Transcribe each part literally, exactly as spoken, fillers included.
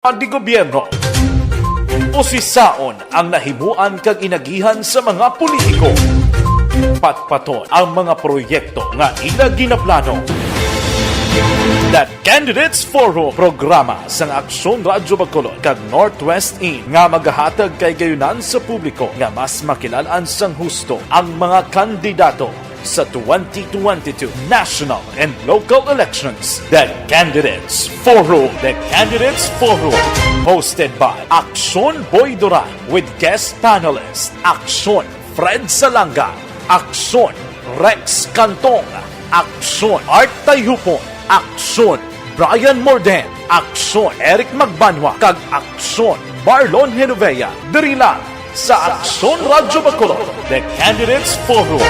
Pagdi gobyerno. Usisaon ang nahimuan kag inagihan sa mga politiko. Patpaton ang mga proyekto nga ila ginaplano. The Candidates Forum, programa sang Aksyon Radyo Bacolod kag Northwest In nga magahatag kay gayunan sa publiko nga mas makilal-an sang husto ang mga kandidato sa twenty twenty-two national and local elections. The Candidates Forum. The Candidates Forum. Hosted by Aksyon Boy Duran with guest panelist Aksyon Fred Salanga, Aksyon Rex Cantong, Aksyon Art Tayhupon, Aksyon Brian Morden, Aksyon Eric Magbanwa, kag Aksyon Marlon Genovea. Diri lang sa Aksyon Radyo Bacolod, The Candidates Forum.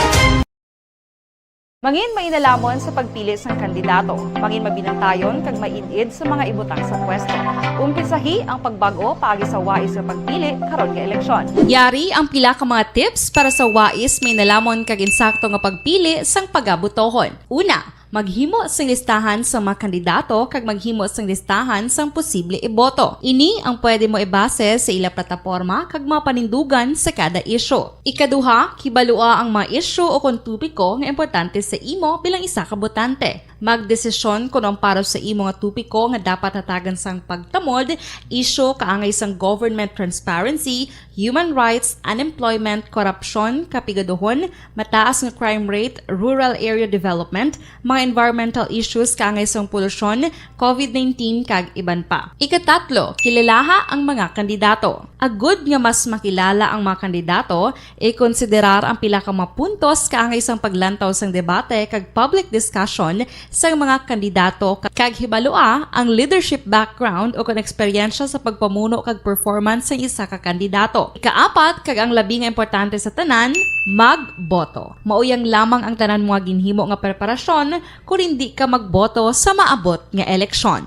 Mangin mainalamon sa pagpili sang kandidato. Mangin mabinantayon kag maid-id sa mga ibutang sa pwesto. Umpisahi ang pagbag-o paagi sa wais nga pagpili karon nga eleksyon. Yari ang pila ka mga tips para sa wais, mainalamon kag insakto nga pagpili sang pagabutohon. Una, maghimo sing listahan sa mga kandidato kag maghimo sing listahan sang posible iboto. Ini ang pwede mo ibase sa ila plataporma kag mga panindugan sa kada isyu. Ikaduha, kibalua ang mga isyu o kon topiko nga importante sa imo bilang isa ka botante. Magdesisyon kon ang para sa imo nga topiko nga dapat hatagan sang pagtamod, isyu kaangay sang government transparency, human rights, unemployment, korupsyon, kapigaduhon, mataas nga crime rate, rural area development, mga environmental issues kaangay sang polusyon, covid nineteen, kag iban pa. Ikatatlo, kilalaha ang mga kandidato. Agud nga mas makilala ang mga kandidato, ikonsiderar ang pila ka mga puntos kaangay sang paglantaw sang debate kag public discussion sang mga kandidato, kag hibalua ang leadership background o kon eksperyensya sa pagpamuno kag performance sang isa ka kandidato. Ikaapat, kag ang labi nga importante sa tanan, magboto. Mao yang lamang ang tanan mo nga ginhimo nga preparasyon kon indi ka magboto sa maabot nga eleksyon.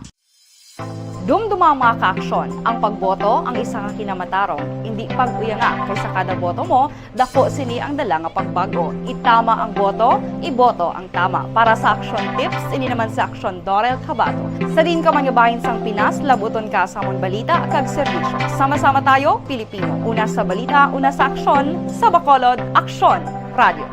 Dumduma, mga kaaksyon, ang pagboto ang isa ka kinamatarong. Indi pag-uyanga, kay sa kada boto mo, daku sini ang dala nga pagbag-o. Itama ang boto, iboto ang tama. Para sa Aksyon Tips, ini naman si Aksyon Dorel Cabato. Sa diin ka man nga bahin sang Pinas, labuton ka sa amon balita kag serbisyo. Sama-sama tayo, Pilipino. Una sa balita, una sa aksyon, sa Bacolod, Aksyon Radio.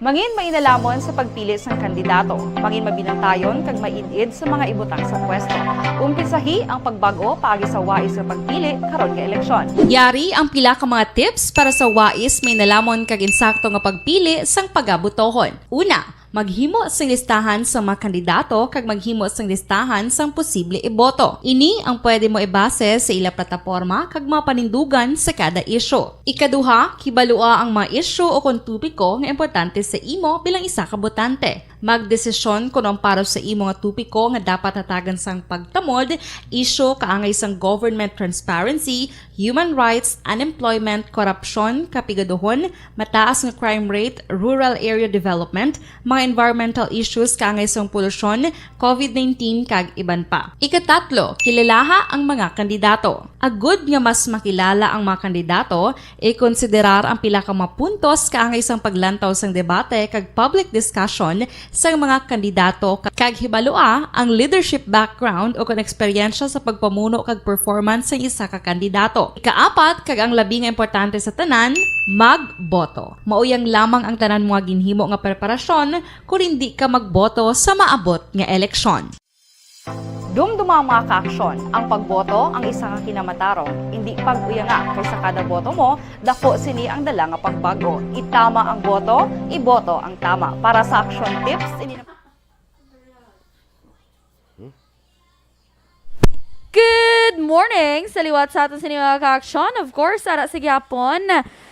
Mangin mainalamon sa pagpili sang kandidato. Mangin mabinantayon kag maid-id sa mga ibutang sa pwesto. Umpisahi ang pagbag-o paagi sa wais nga pagpili karon nga eleksyon. Yari ang pila ka mga tips para sa wais, mainalamon kag insakto nga pagpili sang pagabutohon. Una, maghimo sing listahan sa mga kandidato kag maghimo sing listahan sang posible iboto. Ini ang pwede mo ibase sa ila plataporma kag mga panindugan sa kada isyu. Ikaduha, kibalua ang mga isyu o kon topiko nga importante sa imo bilang isa ka botante. Magdesisyon kon ang para sa imo nga topiko nga dapat hatagan sang pagtamod, isyu kaangay sang government transparency, human rights, unemployment, korupsyon, kapigaduhon, mataas nga crime rate, rural area development, mga environmental issues kaangay sang polusyon, covid nineteen, kag iban pa. Ikatatlo, kilalaha ang mga kandidato. Agud nga mas makilala ang mga kandidato, ikonsiderar ang pila ka mga puntos kaangay sang paglantaw sang debate kag public discussion sang mga kandidato, kag hibalua ang leadership background o kon eksperyensya sa pagpamuno kag performance sang isa ka kandidato. Ikaapat, kag ang labi nga importante sa tanan, magboto. Mao yang lamang ang tanan mo nga ginhimo nga preparasyon kon indi ka magboto sa maabot nga eleksyon. Dumduma, mga kaaksyon, ang pagboto ang isa ka kinamatarong. Indi pag-uyanga, kay sa kada boto mo, daku sini ang dala nga pagbag-o. Itama ang boto, iboto ang tama. Para sa Aksyon Tips, ini na. Good morning! Sa liwat sa aton sini, mga kaaksyon, of course, ara sa gihapon,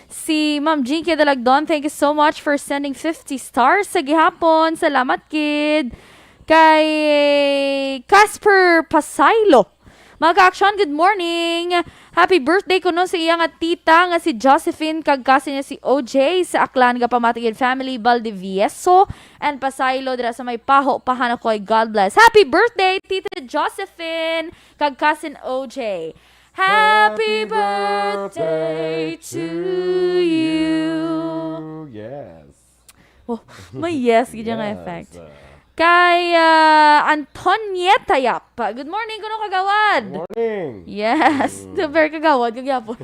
si Ma'am Jinky Dalagdon, thank you so much for sending fifty stars sa gihapon. Salamat, kid. Kay Casper Pasaylo, mga kaaksyon, good morning. Happy birthday kuno sa iya nga tita nga si Josephine kag cousin niya si O J sa Aklan, nga pamati gid family Valdivieso and Pasaylo dira sa may Paho, Pahanacoy. God bless. Happy birthday, Tita Josephine kag cousin O J. Happy birthday to you. Yes. Oh, may yes gid nga effect. Yes. Kay, ah, Antonieta Yap. Good morning, kuno kagawad. Morning. Yes. Mm. Super kagawad, kag yapon.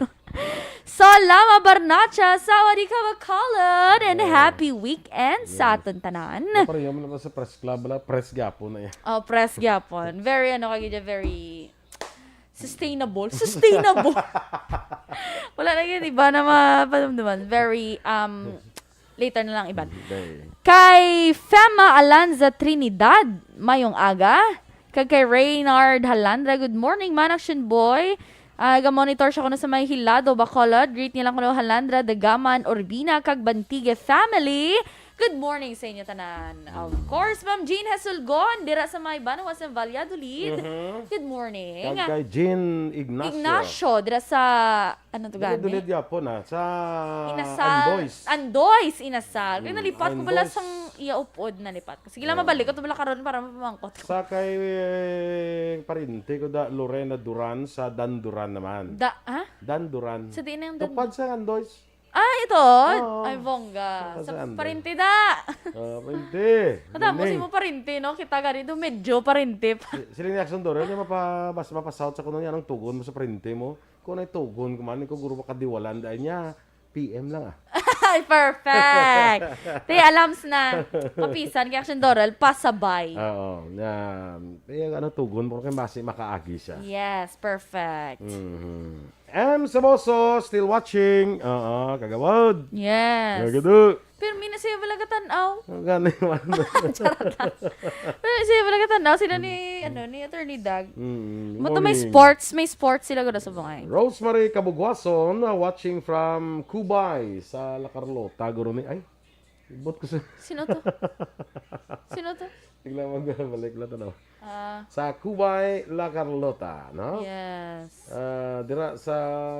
Salama Barnacha, Sawadee ka Bacolod, and Yeah. happy weekend sa Yes. aton tanan. Pareho mo naman sa press club, wala, press gyapon na yan. Oh, press gyapon. Very, ano, kag very sustainable. Sustainable. Wala na yun, iba na mapadumduman. Very, um, later na lang, iban. Okay. Kay Fema Alanza Trinidad, mayong aga. Kag kay Reynard Halandra, good morning, man, Action Boy. Ah, ga-monitor siya kuno sa may Hilado, Bacolod. Greet niya lang kuno Halandra, Dagaman, Urbina, kag Bantigue family. Good morning sa inyo tanan. Of course, Ma'am Jean Hasulgon, dira sa may Banwa sa Valladolid. Mhm. Good morning. Kag kay Jean Ignacio. Ignacio, dira sa, ano to gani? Dulid yapon, ah, sa Inasal. Andoys. Andoys, Inasal. Kaya Mm, nalipat ko pala Andoys. sang iya upod, nalipat ko. Sige lang, Oo. mabalik ko to pala karon para mapamangkot ko. Sa kay, eh, parente ko da, Lorena Duran, sa Dan Duran naman. Da, ha? Dan Duran. Sa diin ang Dan Tupad sa Andoys. Ah, ito? Oo. Ay, bongga. Sa Sa, sa Andoy. parente da. Ah, parente. Matapos Galing. mo parente, no? Kita gani do, medyo parente pa. Si-, siling ni Action Dorel, niya mapa-, mas mapa-south sa kuno niya, anong tugon mo sa parente mo? Kung anong tugon ko man, ko guro makadiwalan, dahil niya, P M lang, ah. Ay, perfect. Te, alams na. Kapisan kay Action Dorel, pasabay. Oo. Na, eh, ano, tugon mo kay basi makaagi siya. Yes, perfect. Mhm. M Samoso, still watching. Oo, kagawad. Yes. Kagado. Pero may na siya wala katanaw. Ang gani man. Charot lang. Pero siya wala katanaw. Sila ni, ano, ni Attorney Dag. Mm, Mo to may morning. sports, may sports sila gud sa bungay. Rosemary Kabugwason, uh, watching from Cubay sa La Carlota, guro ni, ay, ibot ko sa Sino to? Sino to? Tignan mo, balik lang to, no? Ah. Sa Cubay, La Carlota, no? Yes. Ah, dira sa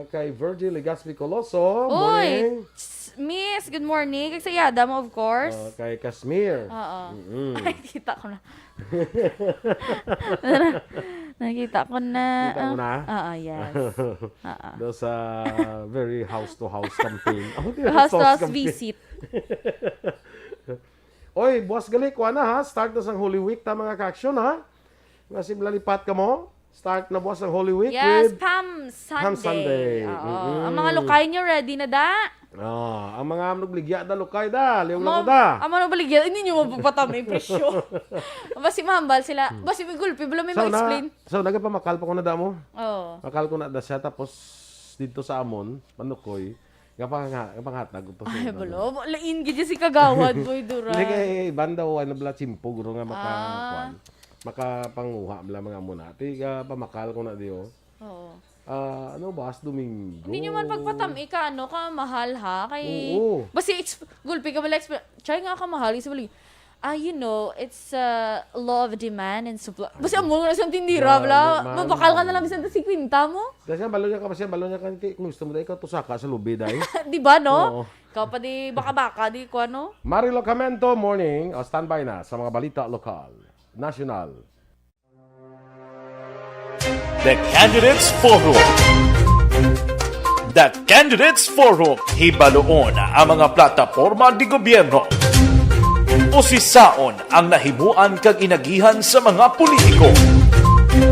kay Virgil Legaspi Coloso, Uy! morning. Tss, Miss, good morning. Kag sa Yada mo, of course. Ah, kay Casmir. Oo. Mm-mm. Ay, kita ko na. Nakita ko na. Kita mo Ah, na? Oo, yes. Oo. Do sa very house-to-house campaign. Ako, di House-to-house campaign. visit. Oy, buwas gali, kuha na ha. Start na sang Holy Week ta, mga ka-action, ha. Nga si malalipat ka mo. Start na buwas ang Holy Week Yes, with Palm Sunday. Palm Sunday. Oo. Mm-mm. Ang mga lukay nyo, ready na da? Ah, ang mga manugligya da, lukay da. Liwag lang Mga, da. ang mga manugligya, hindi nyo mapapatama yung presyo. Basi mahambal sila. Hmm. Basi may gulpi, bala may So, na, ma-explain. so, nagapamakal pa ko na da mo. Oo. Makal ko na da siya, tapos dito sa amon, Manukoy, nga pangha-, nga panghatag ko to sa Ay, iba balo. na. Lain gid si Kagawad, Boy Duran. Hindi kay banda, wala na bala tsimpo, guro nga maka-, Ah. kuwan. Makapanguha bala mga amo na. Ti, ah, pamakal ko na di, oh. Oo. Ah, ano ba, sa Domingo? Hindi nyo man pagpatam-i ka, ano, ka mahal, ha? Kay, Oo. basi, exp-, gulpi ka bala, exp-, try nga ka mahal, isa bali, ah, you know, it's, uh, law of demand and supply. Basi, Ay. amo na sa tindira, Grabe, bala. man. Mabakal ka na lang, bisan ta singkwenta mo. Kasi ang balo niya ka, kasi ang balo niya ka, kung gusto mo, dahil ikaw, tusaka sa lubi, dahil. Di ba, no? Oo. Ikaw pa di baka-baka, di ko, ano? Marilo Camento, morning. O, standby na sa mga balita lokal, nasyonal. The Candidates Forum. The Candidates Forum, hibaluon ang mga plataporma de gobyerno. Usisaon ang nahimuan kag inagihan sa mga politiko.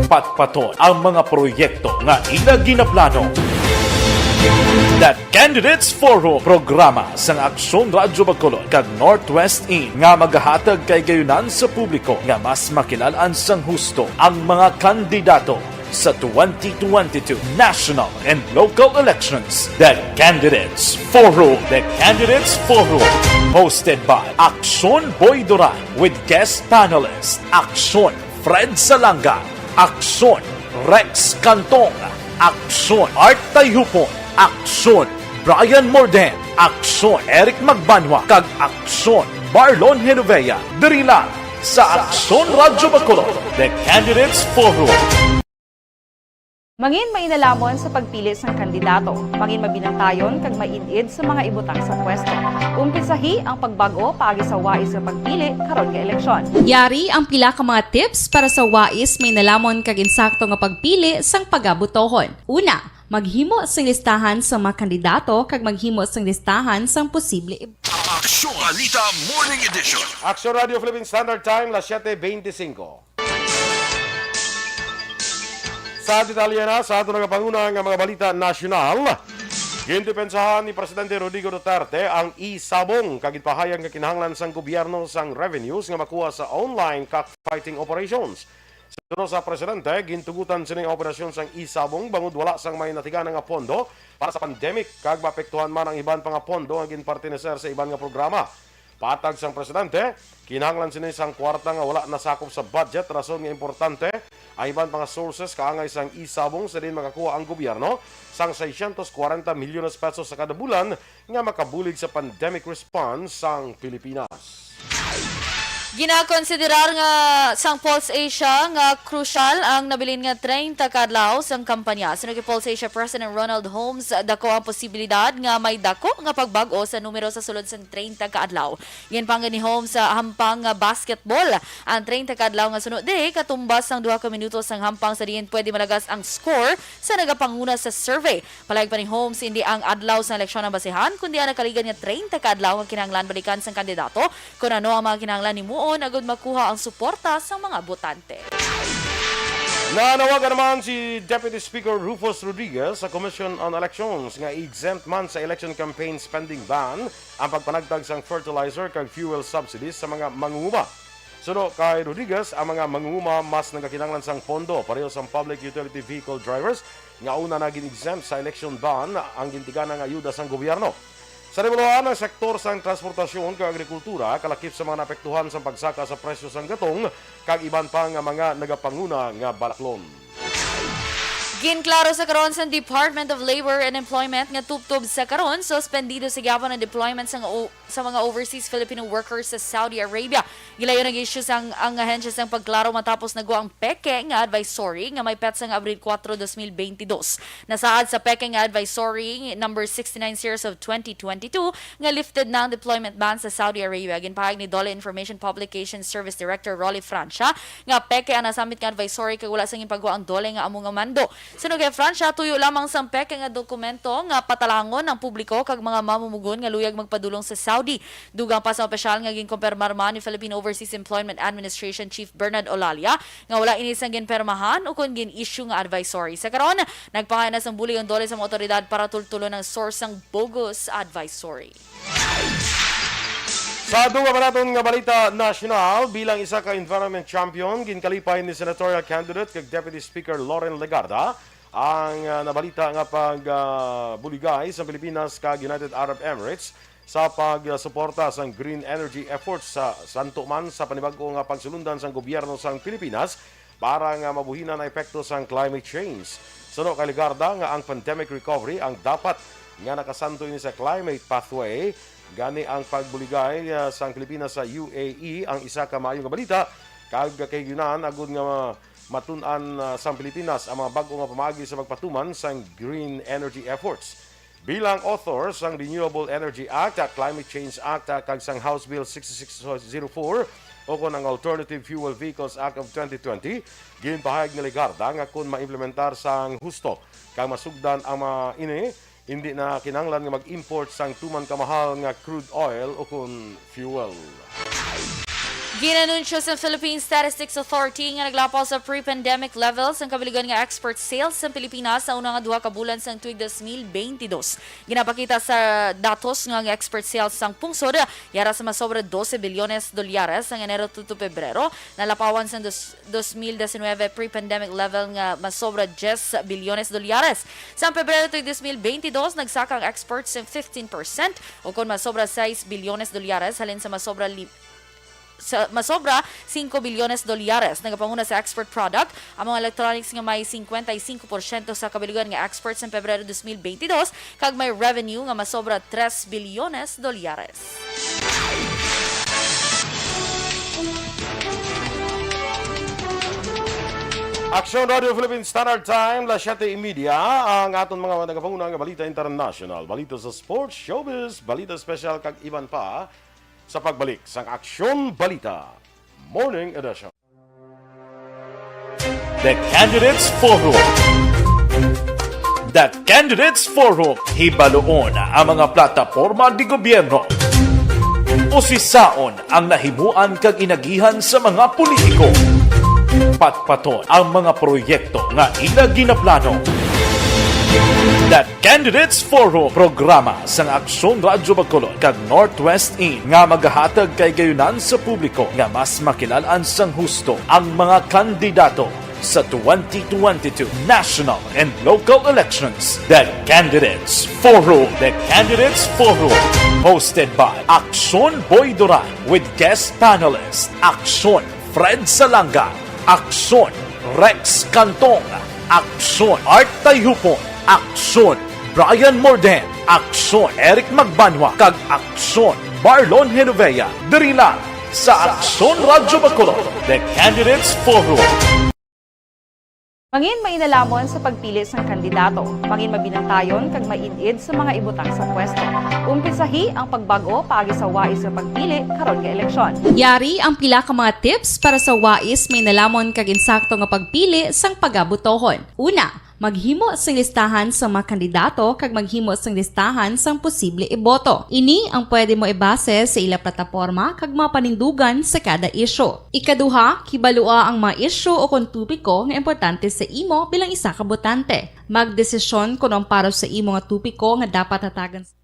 Patpaton ang mga proyekto nga ila ginaplano. The Candidates Forum, programa sang Aksyon Radyo Bacolod kag Northwest In nga magahatag kahigayunan sa publiko nga mas makilal-an sang husto ang mga kandidato sa twenty twenty-two national and local elections. The Candidates Forum. The Candidates Forum, hosted by Aksyon Boy Duran with guest panelist Aksyon Fred Salanga, Aksyon Rex Cantong, Aksyon Art Tayhupon, Aksyon Brian Morden, Aksyon Eric Magbanwa, kag Aksyon Marlon Genovea. Diri lang sa Aksyon Radyo Bacolod, The Candidates Forum. Mangin mainalamon sa pagpili sang kandidato. Mangin mabinantayon kag maid-id sa mga ibutang sa pwesto. Umpisahi ang pagbag-o paagi sa wais nga pagpili karon nga eleksyon. Yari ang pila ka mga tips para sa wais, mainalamon kag insakto nga pagpili sang pagabutohon. Una, maghimo sing listahan sang mga kandidato kag maghimo sing listahan sang posible ib- Aksyon Balita Morning Edition. Aksyon Radio Philippine Standard Time, las siete veinticinco. Sa detalye na sa ato nagapanguna nga mga balita nasyonal, gindepensahan ni Presidente Rodrigo Duterte ang e-sabong kag ginpahayag nga kinahanglan sang gobyerno sang revenues nga makuha sa online cockfighting operations. Suno sa presidente, gintugutan sini nga operasyon sang e-sabong bangod wala sang may natigana nga pondo para sa pandemic kag maapektuhan man ang iban pa nga pondo nga ginpartineser sa iban nga programa. Patag sang presidente, kinahanglan sini sang kwarta nga wala nasakop sa budget, rason nga importante ang iban pa nga sources kaangay sang e-sabong sa diin makakuha ang gobyerno sang seiscientos kwarenta milyones pesos sa kada bulan nga makabulig sa pandemic response sang Pilipinas. Ginakonsiderar nga sang Pulse Asia nga krusyal ang nabilin nga treinta ka adlaw sang kampanya. Suno kay Pulse Asia President Ronald Holmes, dako ang posibilidad nga may dako nga pagbag-o sa numero sa sulod sang treinta ka adlaw. Ginpangga ni Holmes sa hampang nga basketball ang treinta ka adlaw nga suno diri katumbas sang duha ka minuto sang hampang sa diin pwede malagas ang score sa nagapanguna sa survey. Palag pa ni Holmes, hindi ang adlaw sa eleksyon ang basehan, kundi ang nakaligad nga treinta ka adlaw nga kinahanglan balikan sang kandidato kon ano ang mga kinahanglan himuon agud makuha ang suporta sang mga botante. Nanawagan naman si Deputy Speaker Rufus Rodriguez sa Commission on Elections nga i-exempt man sa election campaign spending ban ang pagpanagtag sang fertilizer kag fuel subsidies sa mga mangunguma. Suno kay Rodriguez, ang mga mangunguma mas nagakinahanglan sang pondo pareho sang public utility vehicle drivers nga una na gin-exempt sa election ban ang gintigana nga ayuda sang gobyerno. Sa nabuluhan, ang sektor sang transportasyon kag agrikultura kalakip sa mga naapektuhan sang pagsaka sa presyo sang gatong kag iban pa nga mga nagapanguna nga balaklon. Ginklaro sa karon sa Department of Labor and Employment nga tubtob sa karon, suspendido sa gihapon ang deployment sa, o, sa mga overseas Filipino workers sa Saudi Arabia. Gilayon ang isyu sang ang ahensya sang pagklaro matapos nagwa ang peke nga advisory nga may petsa nga Abril kuwatro, dos mil benti dos. Nasaad sa peke nga advisory number sixty-nine series of twenty twenty-two nga lifted na ang deployment ban sa Saudi Arabia. Ginpahayag ni Dole Information Publication Service Director Rolly Francia nga peke ang nasambit nga advisory kag wala sang ginpagwa ang Dole nga amo nga mando. Suno kay Francia, tuyo lamang sang peke nga dokumento nga patalangon ang publiko kag mga mamumugon nga luyag magpadulong sa Saudi. Dugang pa sa opisyal nga ginkumpirmar man ni Philippine Overseas Employment Administration Chief Bernard Olalia nga wala ini sang ginpirmahan o kon gin-issue nga advisory. Sa karon, nagpangaya na sang bulig ang Dole sa mga otoridad para tultulon ang source sang bogus advisory. Sa dugang pa naton nga balita nasyonal, bilang isa ka environment champion, ginkalipay ni senatorial candidate kag Deputy Speaker Loren Legarda ang, ah, nabalita nga pag, ah, buligay sa Pilipinas kag United Arab Emirates sa pagsuporta sang green energy efforts sa santo man sa panibag-o nga pagsulundan sang gobyerno sang Pilipinas para nga mabuhinan ang epekto sang climate change. Suno kay Legarda nga ang pandemic recovery ang dapat nga nakasanto ini sa climate pathway, gani ang pagbuligay, ah, sang Pilipinas sa U A E ang isa ka maayo nga balita kag kahigayonan agud nga matun-an, ah, sang Pilipinas ang mga bag-o nga pamaagi sa pagpatuman sang green energy efforts. Bilang author sang Renewable Energy Act, Climate Change Act, kag sang House Bill sixty-six zero four, o kon ang Alternative Fuel Vehicles Act of twenty twenty, ginpahayag ni Legarda nga kon maimplementar sang husto kag masugdan ang mga ini, hindi na kinahanglan nga mag-import sang tuman kamahal nga crude oil o kon fuel. Ginanunsyo sa Philippine Statistics Authority nga naglapaw sa pre-pandemic levels ang kabiligan nga export sales sa Pilipinas sa una nga duha ka bulan sang tuig dos mil benti dos. Ginapakita sa datos nga ang export sales sang pungsod yara sa masobra dose bilyones dolyares sang Enero to, to Pebrero, nalapawan sang dos, dos mil diecinuebe pre-pandemic level nga masobra diyes bilyones dolyares. Sang Pebrero tuig dos mil benti dos, nagsaka ang exports sang fifteen percent o kon masobra sais bilyones dolyares halin sa masobra li-, sa masobra singko bilyones dolyares. Nagapanguna sa export product ang mga electronics nga may singkwenta y singko porsyento sa kabiligan nga exports sang Pebrero dos mil benti dos kag may revenue nga masobra tres bilyones dolyares. Aksyon Radio Philippine Standard Time, las siete y media, ang aton mga nagapanguna nga balita international, balita sa sports, showbiz, balita special, kag iban pa sa pagbalik sang Aksyon Balita Morning Edition. The Candidates Forum. The Candidates Forum, hibaluon ang mga plataporma di gobyerno. Usisaon ang nahimuan kag inagihan sa mga politiko. Patpaton ang mga proyekto nga ila ginaplano. The Candidates Forum, programa sang Aksyon Radyo Bacolod kag Northwest In nga magahatag kay gayunan sa publiko nga mas makilal-an sang husto ang mga kandidato sa twenty twenty-two national and local elections. The Candidates Forum. The Candidates Forum. Hosted by Aksyon Boy Duran with guest panelist Aksyon Fred Salanga, Aksyon Rex Cantong, Aksyon Art Tayhupon, Aksyon Brian Morden, Aksyon Eric Magbanwa, kag Aksyon Marlon Genovea. Diri lang sa Aksyon Radyo Bacolod, The Candidates Forum. Mangin mainalamon sa pagpili sang kandidato. Mangin mabinantayon kag maid-id sa mga ibutang sa pwesto. Umpisahi ang pagbag-o paagi sa wais nga pagpili karon nga eleksyon. Yari ang pila ka mga tips para sa wais, mainalamon kag insakto nga pagpili sang pagabutohon. Una, maghimo sing listahan sang mga kandidato kag maghimo sing listahan sang posible iboto. Ini ang pwede mo ibase sa ila plataporma kag mga panindugan sa kada isyu. Ikaduha, kibalua ang mga isyu o kon topiko nga importante sa imo bilang isa ka botante. Magdesisyon kon ang para sa imo nga topiko nga dapat hatagan sa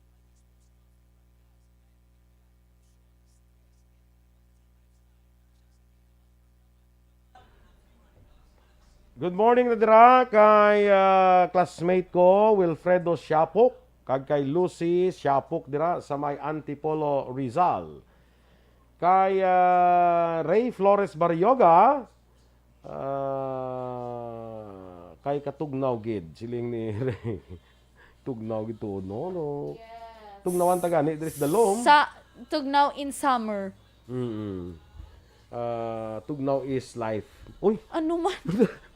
Good morning na dira kay ah, classmate ko, Wilfredo Siapok, kag kay Lucy Siapok dira sa may Antipolo, Rizal. Kay ah, Ray Flores Barrioga, ah, kay katugnaw gid, siling ni Ray. Tugnaw gid to, no? No. Tugnawan ta gani diri sa dalom. Sa Tugnaw in summer. Mm-mm. Ah, tugnaw is life. Uy, Ano man?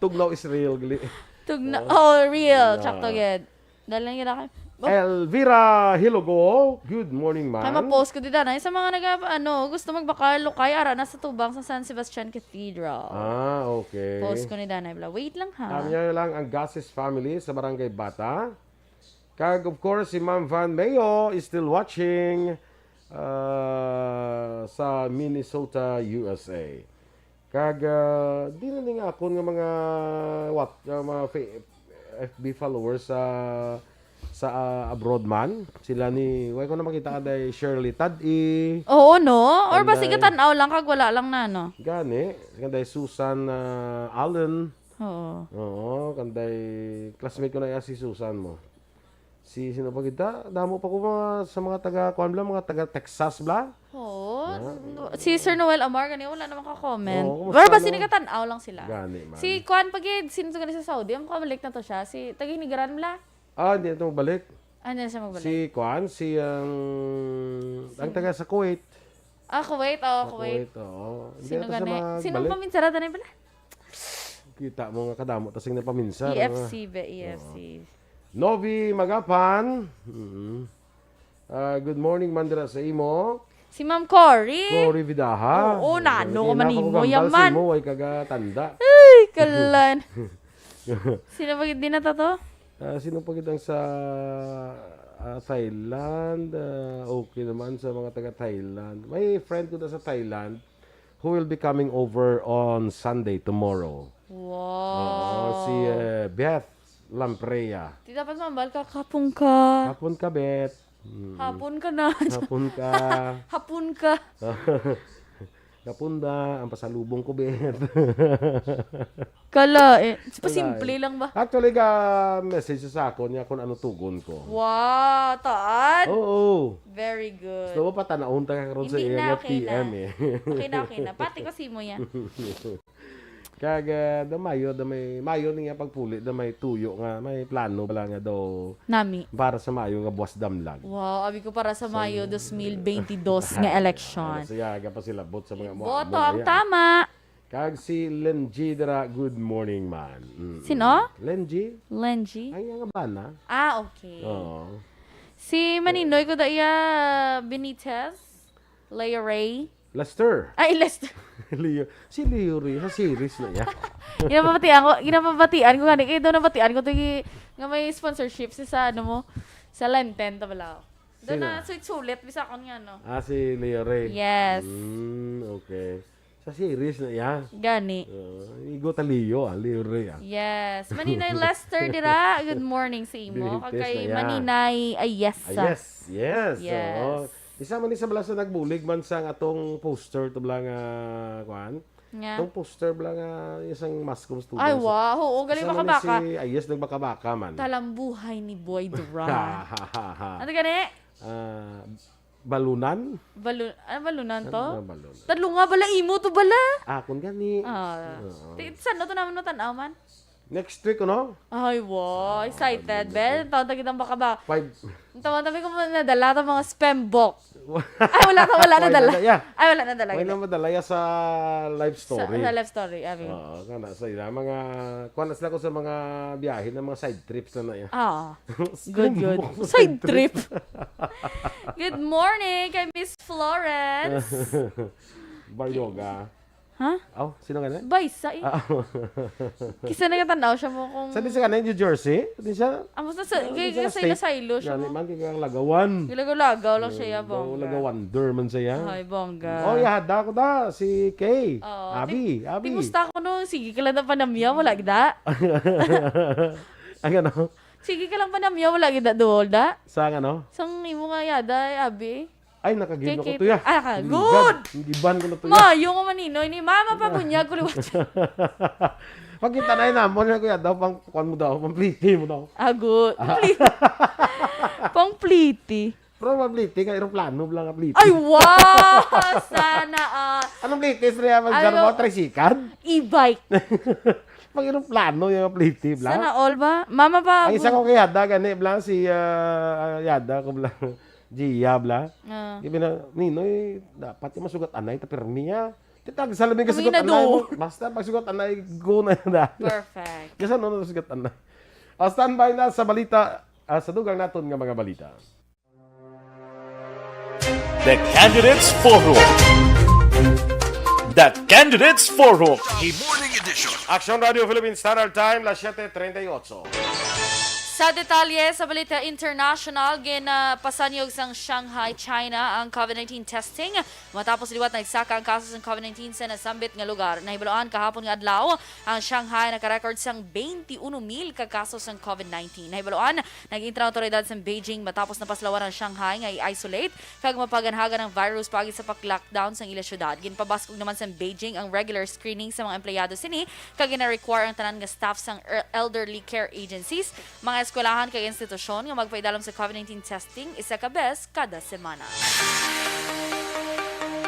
Tugnaw is real, gali. Tugnaw. Oh, real. Sakto gid. Dali lang gid ako. Elvira Hilogo, good morning, ma'am. Kay ma-post ko dida na sa mga nag ano, gusto magbakal, lukay ara na sa tubang sa San Sebastian Cathedral. Ah, okay. Post ko ni Danay Bla. Wait lang ha. Kami lang ang Gases family sa Barangay Bata. Kag of course, si Ma'am Van Mayo is still watching uh, sa Minnesota, U S A. Kag uh, di na ning akon nga mga what, uh, mga fa- F B followers sa sa uh, abroad man. Sila ni, wala ko na makita ka day Shirley Tad-i. Oo, no? Or ba Panday. Sige, tan-aw lang kag wala lang na, no? Gani, kanday Susan uh, Allen. Oo. Oo, kanday classmate ko na iya si Susan mo. Si sino pa kita? Damo pa ko mga sa mga taga kuan bla, mga taga Texas bla. Oo. Si Sir Noel Amar gani wala naman ka-comment. Oo, kumusta, Or ba no? Sige, tan-aw lang sila. Gani man. Si Kwan pa gid, sino to gani sa Saudi? Ang kabalik na to siya. Si Taga Hinigaran bla? Ah, hindi ito magbalik. Ano na siya magbalik? Si Kwan, si ang ang taga sa Kuwait. Ah, Kuwait. Oh, Sa Kuwait. Oo. Hindi Sino ata siya gani? Sino magbalik. ang paminsara? Tanay pala? Kita mo nga kadamo ta sing napaminsar. E F C ba? E F C. Novi Magapan. Mm. Ah, good morning man dira sa imo. Si Ma'am Cory. Cory Vidaha. Oo, nano ko Kaya manimo, napakagambal yaman. Sa imo, ay kaga tanda. Ay, kalan. Sino ba gid din na to? Ah, sino pa gid ang sa ah, Thailand? Ah, okay naman sa mga taga Thailand. May friend ko na sa Thailand who will be coming over on Sunday, tomorrow. Wow. Oo, si eh, Beth Lamprea. Di dapat mambal ka, kapong ka. Hapon ka, Beth. Mm. Hapon ka na. Hapon ka. Hapon ka. Hapon da, ang pasalubong ko, Beth. Kala eh. Pasimple lang ba? Actually, ga message sa ako niya kung ano tugon ko. Wow, taad. Oo. Very good. Gusto mo patanahon ta karon sa Hindi iya na, nga okay na. P M eh. Okay na, okay na. Pati ko si mo yan. Kag ah, da mayo, da may mayo niya pagpuli, da may tuyo nga may plano pala nga daw Nami. Para sa mayo nga buwas damlag. Wow, abi ko para sa Mayo dos mil veintidós nga election. Siya aga pa sila bot sa mga Boto ang tama. Kag si Lenji dira, good morning man. Mm. Sino? Lenji? Lenji? Ay, nga bana. Ah, okay. Oo. Si Maninoy ko da iya Benitez, Leo Ray. Lester. Ay, Lester. Leo. Si Leo Ray. Sa series na iya. Ginapabatian ko, ginapabatian ko gani kay daw nabatian ko to gi- nga may sponsorship si sa ano mo sa Lenten to pala. Doon Sino? na sulit-sulit, bisa akon nga, no? Ah, si Leo Ray. Yes. Mm, okay. Sa series na iya. Gani. Uh, igo ta Leo, ah, Leo Ray, ah. Yes. Maninay Lester dira. Good morning sa imo. Binihitis Kag kay na iya. Maninay Ayesa. Ah, yes, yes. Yes. Oo. Isa man ni sa bala sa nagbulig man sang atong poster to bala nga, kuan? Nga. Itong poster bala nga isang mass com students. Ay, wow. Oo, galing Isa man ni makabaka. Si Ayes nagbakabaka man. Talambuhay ni Boy Dura. Ano gani? Ah, balunan? Balu-, ano balunan to? Ano nga balunan? Tadlo nga bala, imo to bala. Akon gani. Ah. Oo. Ti-, saan to naman mo tanaw man? Next week, ano? Ay, wow. Excited, Ah, Ben. Tawag kita baka ba? Five. Tawag tabi ko mo nadala ta mga spam box. Ay, wala, wala Wala nadala. na, yeah. Ay, wala nadala. Wala Gina. na madala ya sa life Sa, story. sa life story, abi. Oo, kana sa ila. Mga, kuwan na sila ko sa mga biyahe ng mga side trips na na yan. Ah, good, good. Side trip. Good morning kay Miss Florence. Bar yoga. Ha? Oh, sino ka na? Baysa eh. Ah, Kisa nagkatanaw siya mo kung Sa di siya ka na New Jersey? Di siya? Amo sa, sa, Ah, kay, di siya kay sa Saylo, state. Saylo siya Gani mo. man, kay kang Lagawan. Lagaw-lagaw lang siya, Lagaw-, bongga. Lagawander man siya. Ay, bongga. Oh, yahada ko da, si Kay. Oo. Abi, Ti-, Abi. Timusta ko no, sige ka lang na panamya, wala gida. Ang ano? Sige ka lang panamya, wala gida, duol da. Sa ano? Sang imo nga yada, ay, Abi. Ay, nakagib na ko K K P. to ya. Ah, ka-, Ang good! gibad. Ang giban ko na to ya. Mayo nga maninoy ni Mama pa bunyag ko liwat. Pagkita na yun, amo na ko ya. Daw pang, kuwan mo daw, pang pliti mo daw. Ah, good. Ah. Pliti. Pang pliti. Pero pang pliti, nga eroplano lang ang pliti. Ay, wow! Sana, ah. Anong pliti, Sri? Ano? Tricycle? E-bike. Pang eroplano yung pliti, bla? Sana all ba? Mama pa, Ang isa bu- ko kay Yada, gani, bla, si, ah, Yada ko, bla. Gia, bla. Ah. Ibi na, Ninoy, dapat yung masugat anay, ta pirmi, ah. Titag sa labing Kami kasugat na anay do. mo. Basta pagsugat anay, go na yun, ah. Perfect. Kasi ano na sugat anay? Ah, standby na sa balita, ah, sa dugang naton nga mga balita. The Candidates Forum. The Candidates Forum. The Morning Edition. Action Radio Philippine Standard Time, las siete treinta y ocho. Sa detalye sa balita international, ginapasanyog sang Shanghai, China ang COVID nineteen testing matapos liwat nagsaka ang kaso sang COVID nineteen sa nasambit nga lugar. Nahibaluan kahapon nga adlaw ang Shanghai nakarecord sang twenty-one mil ka kaso sang COVID nineteen. Nahibaluan, nag-intra ang awtoridad sang Beijing matapos napaslawan ang Shanghai nga i-isolate kag mapaganhagan ang virus paagi sa pag-lockdown sang ila syudad. Ginpabaskog naman sang Beijing ang regular screening sa mga empleyado sini kag gina-require ang tanan nga staff sang er-, elderly care agencies, mga eskwelahan kag institusyon nga magpaidalom sa COVID nineteen testing isa ka bes kada semana.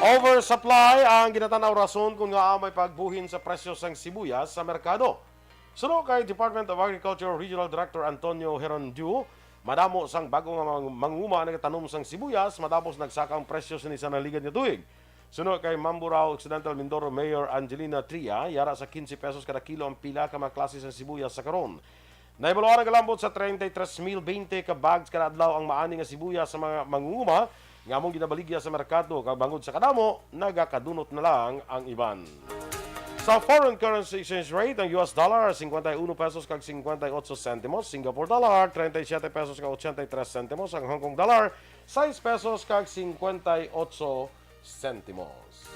Oversupply ang ginatanaw rason kung ngaa may pagbuhin sa presyo sang sibuyas sa merkado. Suno kay Department of Agriculture Regional Director Antonio Herondiu, madamo sang bag-o nga mang-, manguma nagatanom sang sibuyas matapos nagsaka ang presyo sini sa naligad nga tuig. Suno kay Mamburao Occidental Mindoro Mayor Angelina Tria, yara sa quince pesos kada kilo ang pila ka mga klase sang sibuyas sa karon. Nahibaluan nga galambot sa treinta y tres mil veinte ka bags kada adlaw ang maani nga sibuyas sa mga mangunguma nga among ginabaligya sa merkado, kag bangod sa kadamo, nagakadunot na lang ang iban. Sa foreign currency exchange rate, ang U S dollar, cincuenta y uno pesos kag cincuenta y ocho centimos, Singapore dollar, treinta y siete pesos kag ochenta y tres centimos, ang Hong Kong dollar, sais pesos kag cincuenta y ocho centimos.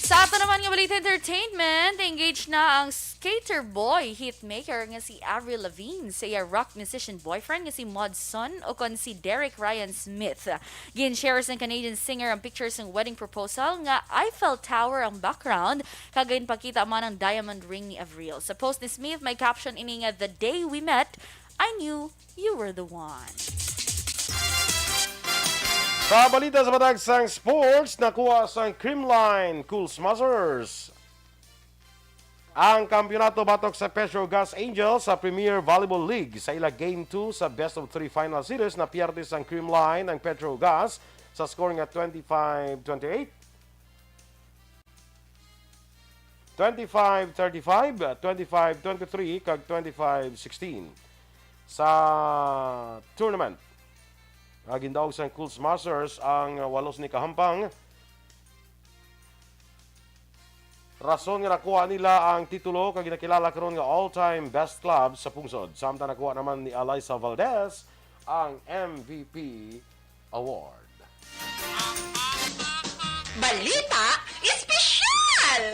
Sa ato naman nga balita entertainment, engaged na ang skater boy hitmaker nga si Avril Lavigne sa iya rock musician boyfriend nga si Mudson, o kon si Derek Ryan Smith. Gin-share sang Canadian singer ang picture sang wedding proposal nga Eiffel Tower ang background, kag ginpakita man ang diamond ring ni Avril. Sa post ni Smith, may caption ini nga, "The day we met, I knew you were the one." Sa balita sa matag sang sports, nakuha sang Creamline Cool Smashers ang kampiyonato batok sa Petro Gas Angels sa Premier Volleyball League. Sa ila Game two sa Best of Three Final Series, napierde sang Creamline ang Petro Gas sa score nga twenty-five twenty-eight, twenty-five thirty-five, twenty-five twenty-three, kag twenty-five sixteen. Sa tournament, ah, gindaog sang Cool Smashers ang, ah, walos ni kahampang. Rason nga nakuha nila ang titulo kag ginakilala karon nga all-time best club sa pungsod. Samtang nakuha naman ni Alyssa Valdez ang M V P Award. Balita Espesyal!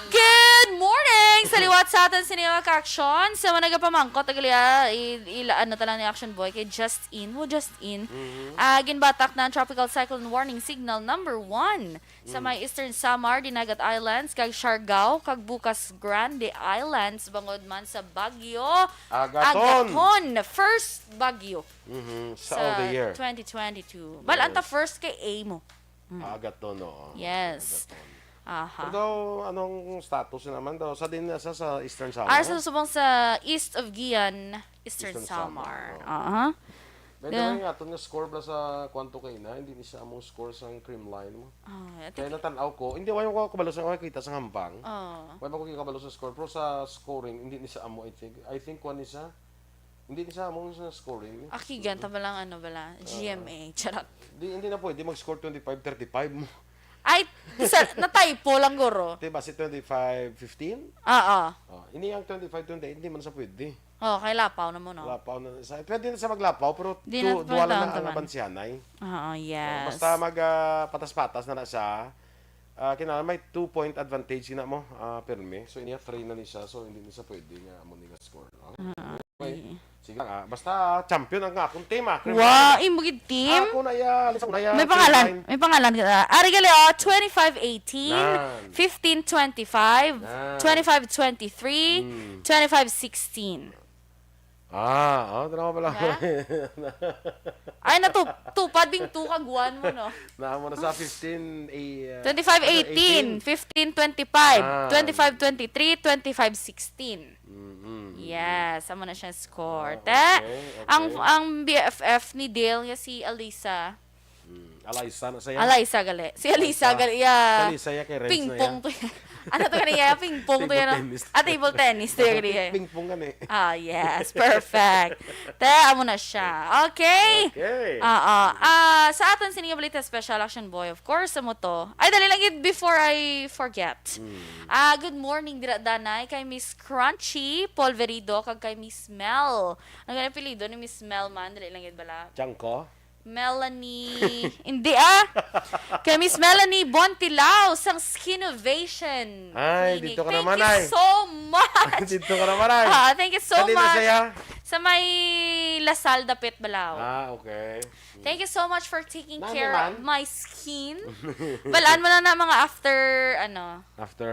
Good morning! Sa liwat sa aton sini nga ka-aksyon, sa mga nagapamangkot, tagali, ah, i-, ila-, ano ta lang ni Action Boy kay Justin. Mo, Justin. Mhm. Ah, ginbatak na ang Tropical Cyclone Warning Signal number one sa Mm. may Eastern Samar, Dinagat Islands, kag Siargao, kag bukas Grande Islands, bangod man sa bagyo Agaton. Agaton, first bagyo Mhm, sa sa all the year. twenty twenty-two. Bal, anta Yes. first kay A mo. Mm. Agaton, oo. Yes. Agaton. Aha. Pero daw, anong status naman daw? Sa din na sa, sa Eastern Samar? Ah, sa subong sa East of Guian, Eastern Eastern Samar. Samar, oo. Aha. By the Yeah. way, aton nga score bala sa kwanto kay na, hindi ni siya among score sa cream line mo. Ah, I Kaya think natan-aw ko, hindi, wala ko kabalo sa, wala kita sa hambang. Oo. Wala ko kabalo sa score, pero sa scoring, hindi ni sa amo, I think. I think, kwan ni sa, hindi ni sa amo sa scoring. Akigan, ta ba lang, ano, bala? Ah. G M A, charot. Di, hindi na pwede mag-score twenty-five thirty-five mo. Ay, sa, na-typo lang, guro. Di ba si twenty-five fifteen? Oo. Oh, ini ang twenty-five twenty-eight, hindi man sa pwede. Oh, kay lapaw na mo, no? Lapaw na sa, pwede na sa maglapaw, pero Di na tu-, duha lang pwede na ang naman. Abansihanay. Oo, So, yes. basta mag, ah, patas-patas na na siya, ah, kinahanglan may two-point advantage na mo, ah, pirmi. So, iniya three na ni siya, so hindi ni siya pwede nga amo ni nga score, no? Ah, Okay. okay. Sige lang, ah. Basta champion ang akong team, ah. Cream Wa, line. Imo gid team? Ako na ya, lisa ko na ya, May cream pangalan, line. May pangalan ka. Ari gali, oh, twenty-five eighteen, Nan. fifteen twenty-five, Nan. twenty-five twenty-three, Mm. twenty-five sixteen. Ah, oh, tama pala. Diba? Ay, natu-, tupad bing two kag one mo, no? Naa mo na sa fifteen, eh, uh, Twenty-five eighteen, ano, eighteen? Fifteen twenty-five, Ah. twenty-five twenty-three, twenty-five sixteen. Mm-hmm. Yes, amo na siya score. Ah, Te, okay, ang, okay. ang B F F ni Dale nga si Alisa. Mm, Alisa na siya? Alisa gali. Si Alisa Alisa. gali, yeah. Si Alisa ya kay Renz na Ping-pong ya. to ya. Ano to kani ya? Ping-pong to Table ya, no? tennis. Ah, table tennis to ya Table gali ya. ping-pong gani. Ah, yes. Perfect. Te, amo na siya. Okay. Okay. Oo. Mm. Ah, sa aton sini nga balita special, Action Boy, of course, amo to. Ay, dali lang gid before I forget. Mm. Ah, good morning, dira danay, kay Miss Crunchy Polverido, kag kay Miss Mel. Ang gani apelyido ni Miss Mel man, dali lang gid bala. Changko? Melanie. Hindi, ah. Kay Miss Melanie Bontilao sang Skin Ovation Ay, Clinic. dito ka Thank naman, you ay. so much. Dito ka naman, ay. Ah, thank you so Kanina much. saya? Sa may Lasal, dapit, Balao. Ah, okay. Thank you so much for taking Nani care man? of my skin. Balaan mo na na mga after, ano, After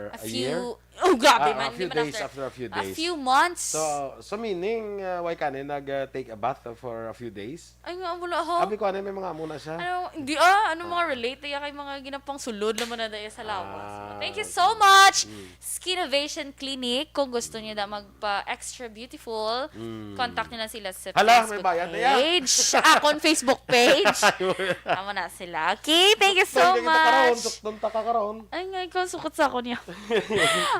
a a few year? Oh, grabe Ah, man, a hindi few man days, after. after a few A days. few months. So, so meaning, uh, why ka ni nag, uh, take a bath for a few days? Ay, nga, wala, ho. Abi ko, ano, may mga amo na siya. Ano, hindi, ah, ano, mga Ah. relate, ya, kay mga ginapang sulod naman na daya sa lawas. Ah, Thank you okay. so much, Mm. Skin Ovation Clinic. Kung gusto niyo na magpa-extra beautiful, Mm. contact niyo lang sila sa Hala, may Facebook bayad na yan. page. Akon Facebook page. Amo na sila. Okay, thank you so Sukton ka kita karon, much. sukton ta ka karon. Ay, nga, ikaw, sukot sa ako niya.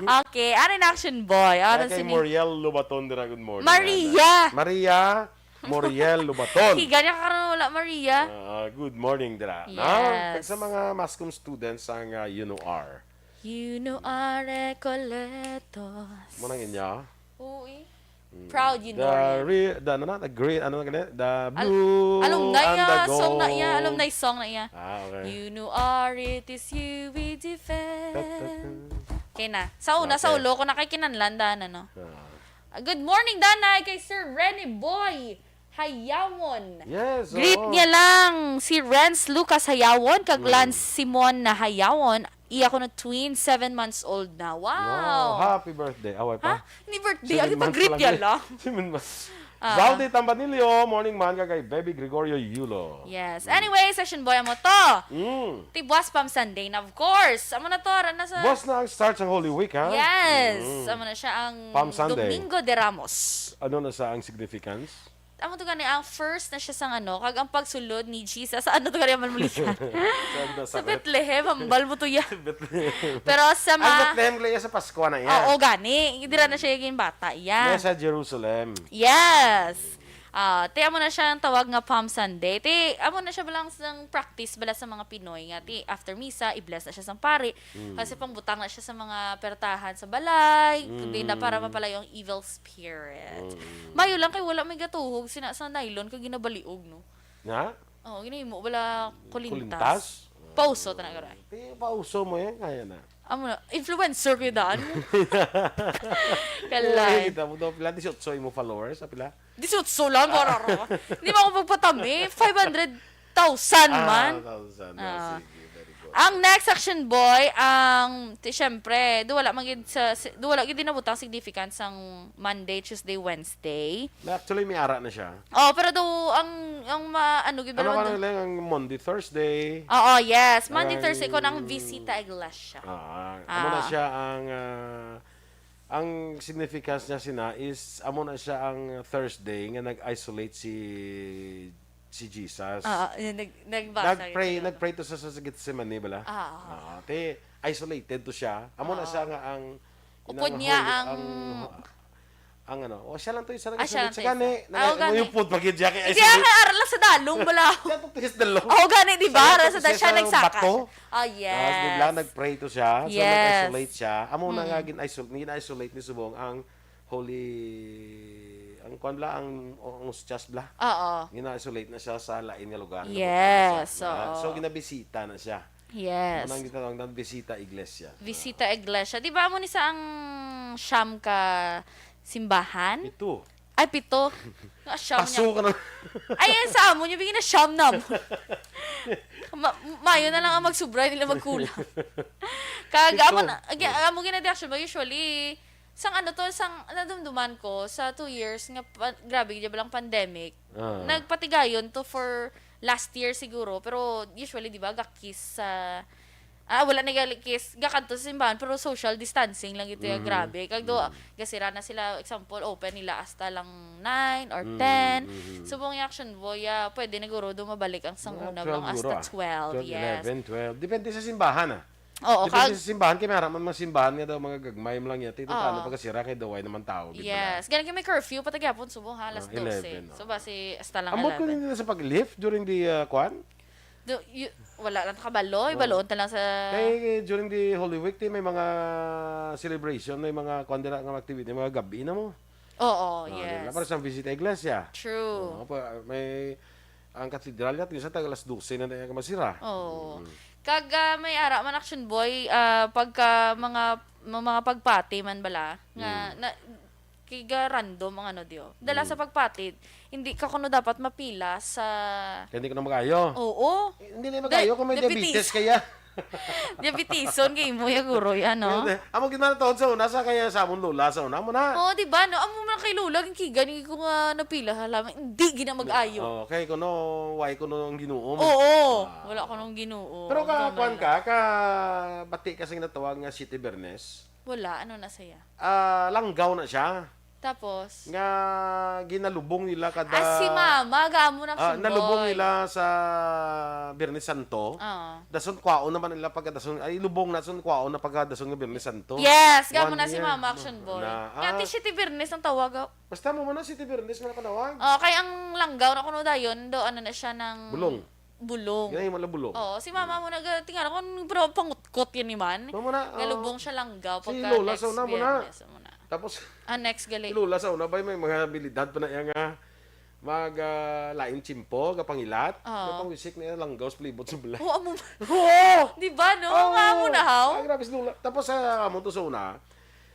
Okay, ano na, Action Boy? Ano Kay sini? Moriel Lubaton dira, good morning, Maria! Ana. Maria Moriel Lubaton. Higa niya ka karon wala, Maria. Ah, good morning dira. Na, Yes. kag sa mga Mascom students ang, ah, Uno R. Uno R Recoletos. Mo nang inya? Oo, eh. Mm. Proud, you The know it. re-, the, ano na, the great, ano na gani? The Al-, Blue alumni and the nga song na iya, Gold. alumni song na iya. Ah, okay. You know our it is you we defend. Ta, ta, ta. Okay na. Sa una, sa Okay. ulo, kung nakay kinanlan, daan, ano. Ah. Ah, good morning, Danay, kay Sir Rene Boy Hayawon. Yes, Greet oo. niya lang si Renz Lucas Hayawon kag Mm. Lance Simon na Hayawon. Iya ko na twin, seven months old na. Wow! Wow, happy birthday. Away pa. Ha? Ni birthday, Seven ano pa months greet pa lang niya eh. lang? Seven months. Ah. Zaldi Tambanilio, morning man, kag kay Baby Gregorio Yulo. Yes. Mm. Anyway, Session Boy, amo to. Mm. Ti buwas Palm Sunday na, of course. Amo na to, ara na sa Buwas na ang start sa Holy Week, ha? Yes. Mm. Amo na siya ang Palm Sunday. Domingo de Ramos. Ano na sa ang significance? Amo to gani, ang first na siya sang ano, kag ang pagsulod ni Jesus, ano to gani ang manulikan? Sa Sa Nazareth. Bethlehem, hambal mo to ya. Sa Bethlehem. Pero sa Ang ma- Bethlehem, kaya sa Pasko na yan. Oo, gani. Dira na siya yung bata, ya. May sa Jerusalem. Yes. Ah, ti amo na siya ang tawag nga Palm Sunday. Ti amo na siya balang sang practice bala sa mga Pinoy nga ti after misa, i-bless na siya sang pari. Kasi pangbutang na siya sa mga pertahan sa balay, kundi na para mapalayo ang evil spirit. Mayo lang kay wala may gatuhog sina sa nylon kag ginabaliog, no? Nga? Oh, ginahimo bala kulintas. Kulintas? Pauso ta na garay. Ti pauso mo yan, kaya na. Amo na, influencer ko daan. Uy, Kalay. Kita mo daw, pila, disiotso imo followers, ah, pila? Disiotso lang, bararo. Hindi mo ako magpatami. Five hundred thousand man. Ah, thousand. Ah. Ah, sige, very good. Ang next action boy, ang, ti, syempre, do wala man gid sa, si- do wala gid nabutang significance ang Monday, Tuesday, Wednesday. Na, actually, may ara na siya. Oh, pero do ang ang ma, ano gid Ano ba ka naman lang ang Monday, Thursday? Oo, yes. Monday, Ang- Thursday ko nang visita iglesia. Ah, amo na Ah. siya ang ah, ang significance niya sina is amo na siya ang Thursday nga nag-isolate si si Jesus. Ah, yun, nag, nagbasa Nag-pray, yun. Nag-pray to sa, sa Gethsemane bala. Ah. Ah, te isolated to siya. Amo na Ah. siya nga ang Upod inang niya holy- ang ang ano, o siya lang to isa Ah, siya lang nag-isolate. to Sa gani, isa. Ah, o, gani. nag-iupod pa gid siya kay Hindi, ah, kay ara lang sa dalong bala. Siya to tis dalong. Oh, gani, di ba? Siya Ara to- sa siya siya sa nagsaka bato. siya. Ah, yes. Tapos bigla nag-pray to siya. So, Yes. nag-isolate siya. Amo na nga Mm. gin-isolate, gin-isolate ni subong ang holy, ang kwan bala, ang, ang church bala. Oo. Gin-isolate na siya sa lain nga lugar. Yes, Na- oo. So, ginabisita na siya. Yes. Anong gitawag ng bisita iglesia? Visita iglesia. Di ba mo ni sa ang siyam ka simbahan? Ito. Ay, pito. Nga siyam Paso niya. Ka na. Ay, yan sa amo niya, bigyan na siyam na mo. Ma mayo na lang ang magsubra, nila magkulang. Kag, Pito. amo na, ag- amo gina di action ba, usually, sang ano to, sang nadumduman ko, sa two years, nga pa, grabe, di ba lang pandemic, Ah. nagpatigayon to for last year siguro, pero usually, di ba, gakis sa, ah, wala na galikis, gakadto sa simbahan, pero social distancing lang ito yung Mhm. grabe. Kag do, Mhm. gasira na sila, example, open nila hasta lang nine or Mhm, ten. mhm. So, kung yung action boy, ah, pwede na guro do mabalik ang sang Mga una twelve lang hasta guro, ah. twelve, Twelve, yes. eleven, twelve. Depende sa simbahan, ah. Oo, Depende kag, sa simbahan, kay may haraman mga simbahan nga daw mga gagmay mo lang yati. Ito Oo. Talo pag kasira kay daway naman tao. Gid pala. Yes. Ganun kay may curfew, patag yapon, subo ha, alas Ah, dose. eleven, So, oo. basi, hasta lang Ambot ko eleven. Nila sa pag-lift during the uh, kwan? Do, y- wala lang kabalo, Oo. ibaloon ta lang sa... Kay during the Holy Week, ti, may mga celebration, may mga kwan dira nga activity, mga gabi na mo. Oo, Ah, yes. Para sa visita iglesia. True. Oo, pa, may, ang katedral yat, minsan taga alas dose na na masira. Oo. Mm. Kag ah, may ara man action boy, ah, pagka mga mga, mga pagpati man bala nga Mm. na, kiga random ang ano diyo. Dala Mm. sa pagpati, hindi ka kuno dapat mapila sa... Kaya hindi ko na mag-ayo. Oo. Eh, Hindi na Di- mag-ayo kung may diabetes. Diabetes kaya. Diabetison kay imo ya guro yan, no? Hindi. Amo gid man tuod sa una sa kaya sa amon lola sa una mo na. Oh, di ba? No, amo man kay lola, ang kiga ni ko nga napila, hala, hindi gina mag-ayo. Oh, kay kuno, why kuno ang Ginoo mo? Oo, Ah. wala ko nung Ginoo. Pero ka, Ikaw kwan na ka, ka, bati ka sa ginatawag nga City Bernes, Wala, ano na saya? ah, langgaw na siya. Tapos, Nga ginalubong nila kada... ah, si mama, gamo na Ah, sumbol. Nalubong nila sa Biyernes Santo. Oo. Dason kwaon naman nila pagkadason. Ay, lubong na son kwaon na pagkadason nga Biyernes Santo. Yes, gamo One na si year. Mama Action Boy. Na, Nga, ah, ti City Bernes ang tawag. Oh. Basta mo man na City Bernes nga napanawag. Oh, kay ang langgaw na kuno dayon do, ano na siya ng Bulong. Bulong. Yan yung mga bulong. Oh, si mama mo nag tingala ko pero pangutkot yan ni man. Mamo na, oh. Galubong siya langgaw Si pagka Lola next sa una mo na. Biyernes mo na. Tapos, Ah, next si gali. Lola sa una ba may mga abilidad pa na iya nga mag ah, lain tsimpo, gapangilat, Oo. gapangisik na iya langgaw sa palibot sa balay. Oh, amo. Oo! Di ba, no? Oo. Nga mo na, haw? Ay, grabe si Lola. Tapos sa amo to sa una,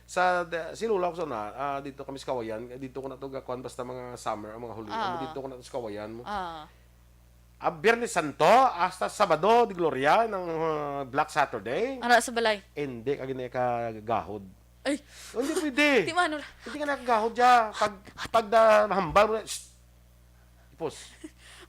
sa da- si Lola ko sa una, ah, dito kami sa Kawayan, dito ko na to gakuan basta mga summer, ang mga huli. Ah. Dito ko na to sa Kawayan mo. Ah. Ah, Biyernes Santo hasta Sabado de Gloria ng ah, Black Saturday. Ara sa balay. Hindi ka gini kagahod. Ay, Hindi pwede. Di mano ra. Hindi ka nakagahod dya. Pag, pag da, hambal mo na, "Shh! Ipos.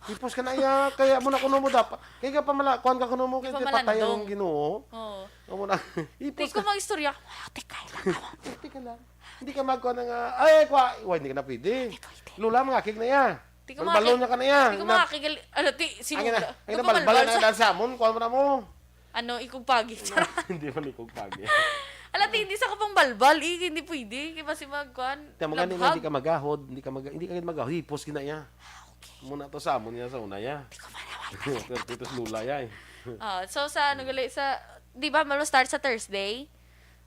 Ipos ka na iya. Kaya mo na kuno mo dapat. Kaya ka pamala, kuhan ka kuno mo, kaya Pamalandong. Patay ang Ginoo. Oh. Amo na. Di Ipos ko ka. mag-istorya. Ate, kaya lang ako. Hindi ka lang. Hindi ka magkuha ng, ah, ay, kuha. Uy, hindi ka na pwede. Ikaw, ite. Lola, mga kig na iya. Di ko Balbalon makakig- niya ka na iya. Di ko makakig-, ano, ti, si Ang ina, Lola. ang ina, Kapamalbal balbal na sa- dahil sa amon, kuha mo na mo. Ano, ikog pagi. Hindi man ikog pagi. Ala, Hindi sa kapangbalbal, eh, hindi pwede. Kaya basi magkuan, Kaya mo gani nga, labhag. Hindi ka magahod, hindi ka mag-, hindi ka gid magahod, hipos gina iya. Ah, okay. Muna to sa amon niya sa una iya. Di ko manaway. Pero ito si Lola iya, eh. Ah, so sa ano gali, sa, di ba, malo start sa Thursday?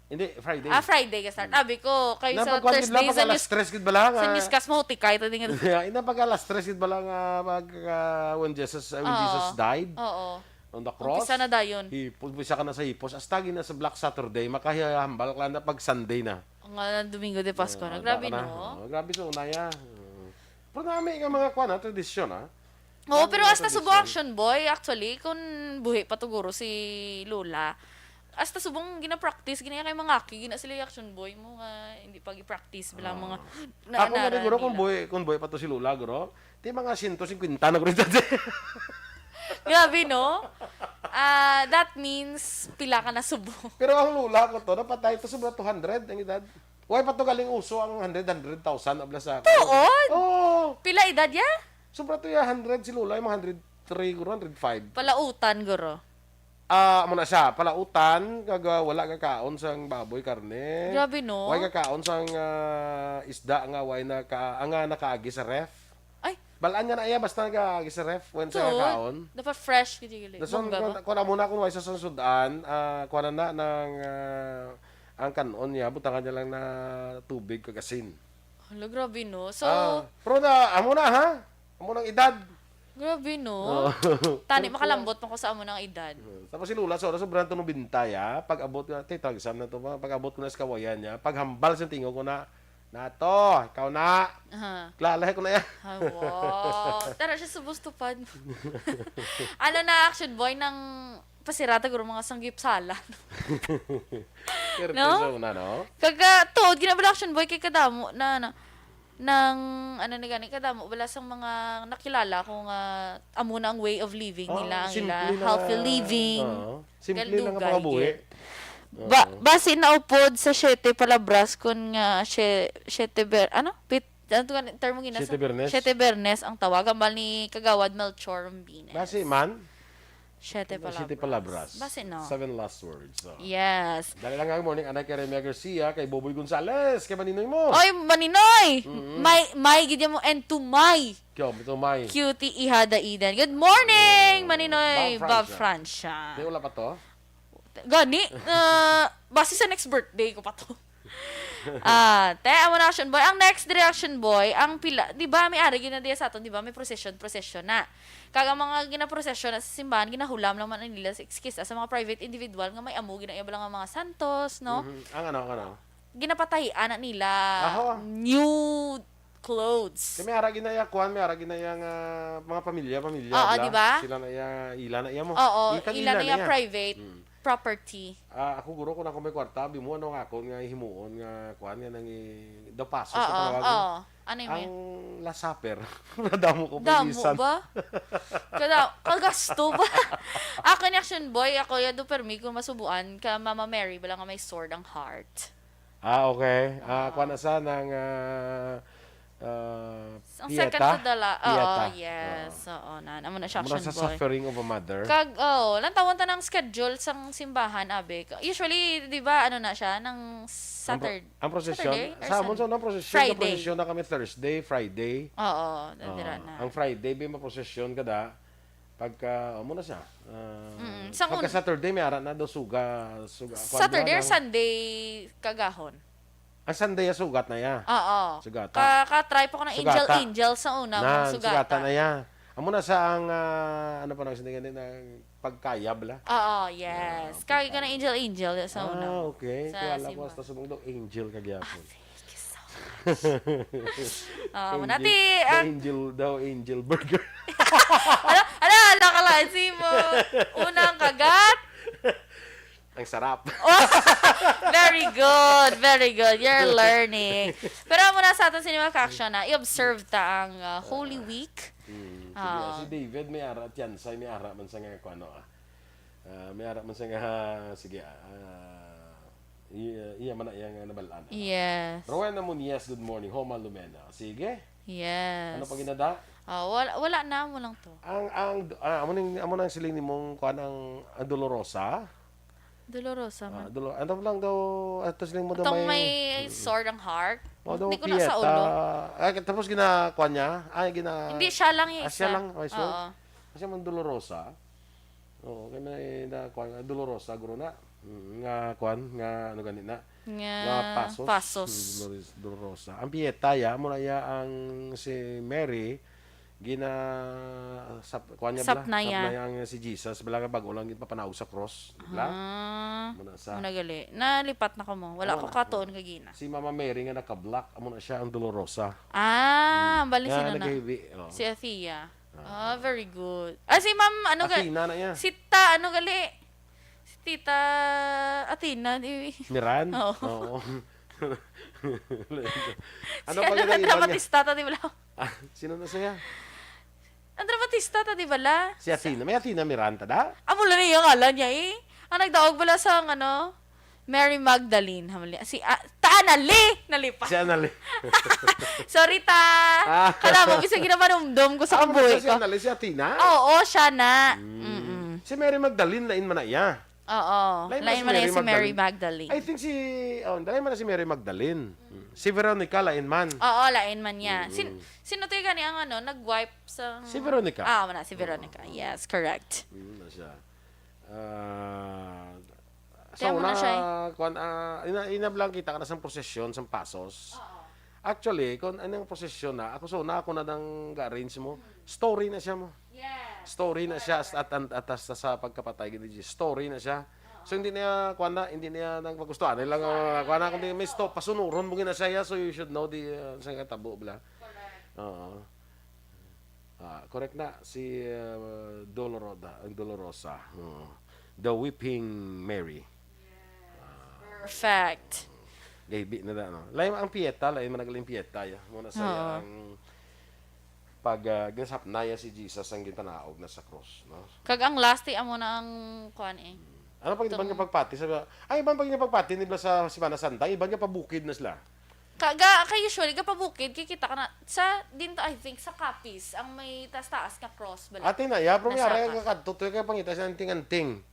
Hindi, Friday. Ah, Friday ka start. Mm. Abi ko, kayo sa Napagkuan gid lang, Thursday, pag sa alas news, tres gid bala sa nga. Newscast mo, tikay, to din nga. Yeah, ina pag alas tres gid bala nga, pag, ah, when Jesus, uh, when Oo. Jesus died Oo. on the cross. Umpisa na dayon. Hipos, umpisa ka na sa hipos. Hasta gina sa Black Saturday, makahambal ka na pag Sunday na. Nga Domingo de Pascua na. Ah, Grabe, ka na. No? Oh, grabe sa unaya. Mm. Pero nami nga mga kwan, ha, tradisyon, ha? Oo, Nami pero nga hasta Subo tradisyon. Action Boy, actually, kung buhi pa to guro si Lola, hasta subong gina-practice, gina kay mga aki, gina sila yung Action Boy mo nga, hindi pa gi-practice, bala, Ah. mga na Ako nga inara siguro kung nila. Buhi, kung buhi pa to si Lola, guro, di mga siyento singkwenta na guro dati. Grabe, no? Ah, that means, pila ka na subo. Pero ang lola ko to, napatay to, sobra two hundred ang edad. Why pa to galing uso ang hundred, hundred thousand, abla sa ako? Tuod? Oo. Pila edad ya? Sobra to ya, hundred si lola, yung mga hundred three, guro, hundred five. Palautan, guro. Ah, amo na siya, palautan, kag, ah, wala ka kaon sang baboy, karne. Grabe, no? Wala ka kaon sang, ah, isda nga wala na ka, ah, nga nakaagi sa ref. Ay! Balaan nga na iya, basta nakaagi sa ref, when sa Tuod? Kaon. Dapat fresh, gid yung Dason, Bongga ba? Kung, kung amo na, kung wala sa sudan, ah, kuha na na ng, ah, ang kanon niya, butangan niya lang na tubig kag asin. Hala, grabe, no? So, Ah, pero na, amo na, ha? Amo nang edad. Grabe, no? Oh. Tani, makakalambot man ko sa amo nang edad. Tapos si Lola, so, sobrang to nobenta ya. Pag-abot ko na, "Te, tagsam na to ba?" Pag-abot ko na sa kawayan niya, paghambal sa tingog ko na, "Nato, ikaw na." Aha. Kilala ko na yan. Ay, wow. Tara siya sa bus tupad. Ano na, Action Boy, nang pasirata guro mga sanggipsalan. Pero No? Sa una, no? Kaga, tuod, ginabala Action Boy, kay kadamo na, na, nang, ano na gani, kadamo, wala sang mga nakilala ko nga amo na ang way of living Oh, nila, ang simple ila na healthy nga, living. Oo. Simple lang ang Kalugay, pangabuhi. Gid. Ba-, Oo. Basi naupod sa siete palabras kun nga sie-, siete ber-, ano? Pit-, ano to nga termo gina sa Siete Bernes? Siete Bernes ang tawag, hambal ni Kagawad Melchor Rombines. Basi man? Siete Siete palabras. Palabras. Basi, no? Seven last words, so. Yes. Dali lang nga, good morning, anay kay Remia Garcia, kay Boboy Gonzales, kay Maninoy mo. Oy, Maninoy! Mm-mm. May, may, gid mo, and to my Kyo, to my. Cutie Ihada Eden. Good morning, Oh, Maninoy, Bob Bob Francia. Francia. Di, wala pa to? Gani, ah, basi sa next birthday ko pa to. Ah, te, amo na, Action Boy. Ang next reaction, boy, ang pila, di ba, may ari gina diya sa aton, di ba, may procession, procession na. Kag ang mga ginaprosesyon na sa simbahan, ginahulam lang man nila sa excuse sa mga private individual nga may amo ginaiyab lang ang mga santos, no? Mhm. Ang ano, ang ano? Ginapatahian na nila Aho. New clothes. Kay may ara ginaya, kuan, may ara ginaya nga mga pamilya, pamilya, Oo, bla. Di ba? Sila na iya, ila na iya mo. Oo, Ikan ila ila na na iya iya. Private Mm. property. Ah, ako, guro, kung ako may kwarta, abi mo, ano nga akon nga himuon nga, kuan, nga nang i-, dapaso sa Oo, panawagan? Oo. Ano yung Ang Last Supper. Nadamo ko pa Damo ilisan. Ba? Kada, kagasto ba? Ako ni Action Boy, ako ya do permi kung masubuan ka Mama Mary, bala nga may sword ang heart. Ah, okay. Ah, Ah. Kuan na sa nang, ah, ah, Ang Pieta? Second to the la-, oo, Pieta. Yes. Oo. Oo, na, amo na siya, Mura Action sa Boy. Suffering of a mother. Kag, oh, lantawon ta ng schedule sang simbahan, abi. Usually, di ba, ano na siya, ng Ang pro-, Saturday? Ang prosesyon, Saturday or sa amon Sunday? Sa unang prosesyon, Friday. Prosesyon na kami Thursday, Friday. Oo, dira Ah, na. Ang Friday, bi, maprosesyon ka da. Pagka, amo na siya. Ah, Mm, sa pagka un- Saturday, may ara na daw suga, suga. Kuwan Saturday na or lang. Sunday kagahon? Ang Sunday, ah, sugat na ya. Oo. Sugata. Ka-, ka-try pa ko ng Angel Sugata. Angel sa una, Nan, mong sugata. Sugata na ya. Amo na sa ang, ah, ano pa nang sinigang din, ang pagkayab la? Oo, yes. Ah, Kaya ka na pagkayab. Angel Angel sa una. Ah, okay. Sa Kaya lang ko simba. Hasta subong daw angel ka gyapon. Ah, thank you so much. Ah, Angel, muna ti, the ah, angel daw, angel burger. Ala, ala, ala, kalain si mo. Unang kagat. Ang sarap. Oh, very good, very good. You're learning. Pero amo na sa aton sini mga ka-action na, i-observe ta ang, uh, Holy Week. Mm, sige, Ah. Si David may ara, Tiansay may ara man sa nga, kuwan, ah. Ah, may ara man sa nga, sige, ah, iya, iya man na iya nga nabalaan. Yes. Rowena Muniez, good morning. Homa Lumena. Sige. Yes. Ano pa ginada? Ah, wala, wala na, mo lang to. Ang, ang, ah, amo ning, amo nang siling nimong kuwan ang, ang Dolorosa? Dolorosa Ah, man. Dolo-, ano lang daw, ato siling mo daw Itong may may sword ang heart. Oh, daw Hindi ko na sa Pieta. ulo. Ah, tapos ginakuha niya? Ay, gina- Hindi, siya lang yung Ah, siya isa. lang, may sword? Oo. Kasi man Dolorosa. Oo, kaya may na, kuwan, Dolorosa, guro na. Mm, nga, kuwan, nga, ano gani na? Nga Nga pasos. pasos. Mm, Dolores-, Dolorosa. Ang Pieta, ya, muna ya ang si Mary, gina, sap, kuwan niya bala? Sapnaya. Sapnaya ang si Jesus, bala nga bago lang ginpapanaog sa cross, di bala? Ah, Muna sa muna gali. Nalipat na ko mo. Wala Amo ko na. katuon kagina. Si Mama Mary nga naka-black, amo na siya ang Dolorosa. Ah, Mm. bali Nga sino na? naghiwi, oh. Si Athea. Ah. Ah, very good. Ah, si Ma'am, ano ga-, Athena na iya. si Ta, ano gali? Si Tita Athena, di Miran? Oo. Oo. Ano Si pa ano, gid ang Andra iba niya? Batista, ta, di bala? Ah, sino na siya? Andra Batista, ta, di bala? Si Athena. May Athena Miranda da? Amo lang niya ngalan niya, eh. Ang nagdaog bala sa, ano, Mary Magdalene. Hamali. Si, ah, ta, Anali! Nalipas. Si Anali. Sorry, ta. Ah. Kala mo, bisag ginapanumdom ko sa Ah, kabuhi si ko. Anali, si Athena? Oo, siya na. Mm. Mm-mm. Si Mary Magdalene, lain man na iya. Oo. Lain man Lain si man na Mary iya si Mary Magdalene. Magdalene. I think si, oh, lain man na si Mary Magdalene. Mm. Si Veronica, lain man. Oo, lain man niya. Sin-, Mm. sino to yung gani ang ano, nag-wipe sa Si Veronica. Ah, wala, si Veronica. Oo. Yes, correct. Mm, na siya. Ah, Kaya so, mo na na, siya, eh. kwan, ah, ina-, inablang kita ka na sang prosesyon, sang pasos. Oo. Actually, kung anong prosesyon na, ako, so, na ako na nang ga-arrange mo, Hmm. story na siya mo. Yes. Story na siya, Correct, at, at, at, at sa, sa pagkapatay, gid, story na siya. Oo. So, hindi niya, kwan na, hindi niya nang magustuhan. Lang, Gusto ah, niya, kwan na, kundi may yes, sto-, oo. pasunuron mo gina siya, so you should know the, uh, sa katabo, bla. Correct. Oo. Ah, correct na, si, uh, Doloroda, ang Dolorosa. Oo. The Weeping Mary. Yes. Ah. Perfect. Gaybi na da, no? Lain ang Pieta, lain man nagaling Pieta, ya. Muna sa Oo. ang pag, ah, ginasapnaya si Jesus ang gintanaog na sa cross, no? Kag ang last, eh, amo na ang kuan, eh. Ano pag iban Itong nga pagpati sa, ay, iban pag nga pagpati nila sa Semana Santa, iban nga pabukid na sila. Kaga, kay usually, kapabukid, kikita ka na, sa, din to, I think, sa Capiz, ang may taas-taas nga cross, bala. Ate na, ya, pero may Nasa aray ka. ka kadto, to, kaya pangita sa anting-anting.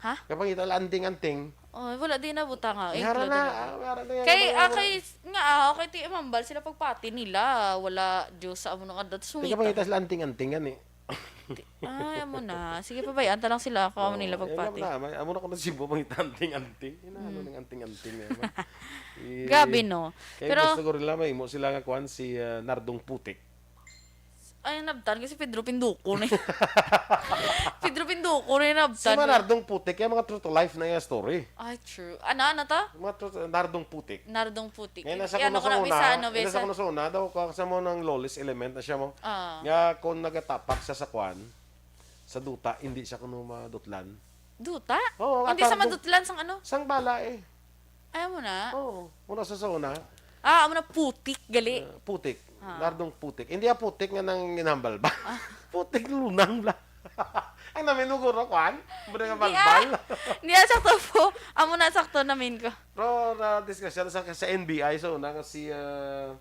Ha? Kaya pangita la anting-anting. Oh, wala din na buta nga. May hara Include na, na. ah, may hara na yan, Kay, may ah, hara. kay, nga, ah, kay ti, mambal sila pagpati nila, wala, Diyos, sa amo nung adat, Kaya sungita. pangita sila anting-anting, gani. Ti-, ay, amo na. Sige, pabayaan ta lang sila. Ako, amo Oo, nila yan lang pagpati. na. May, amo na ko na sibo, mga anting-anting. Ina, ano Mm. nang anting-anting na yan, ma? Eh, Grabe, no? kaya Pero gusto ko rin lang, may imo sila nga kuwan, si, ah, Nardong Putik. Ay, nabtan kasi Pedro Pinduko na yun. Pedro Pinduko na yung Si nabtan. Manardong Putik, yung mga true to life na yung story. Ay, true. Ano, ano to? Mga true to, Nardong Putik. Nardong Putik. Ngayon, nasa Yan kuno ako sa na, una, bisa, ano, nasa bisa. kuno sa una, daw, kung sa mo ng lowest element na siya mo. Ah. Nga, kung nagatapak sa sakwan, sa duta, hindi siya kuno madutlan. Duta? Oo, Hindi sa atang du- madutlan sang ano? Sang bala eh. Ayaw mo na. Oo, muna sa sa una. Ah, amo na putik, gali. Eh, putik. Ah. Nardong putik. Hindi ah putik nga nang ginambal ba? Ah. Putik lunang bla. Ang namin mo guro, kwan? Muna nga Hindi balbal. ah. Hindi ah, sakto po. Amo na, sakto namin ko. Pero na-discuss siya sa, sa N B I sa una nga si, ah,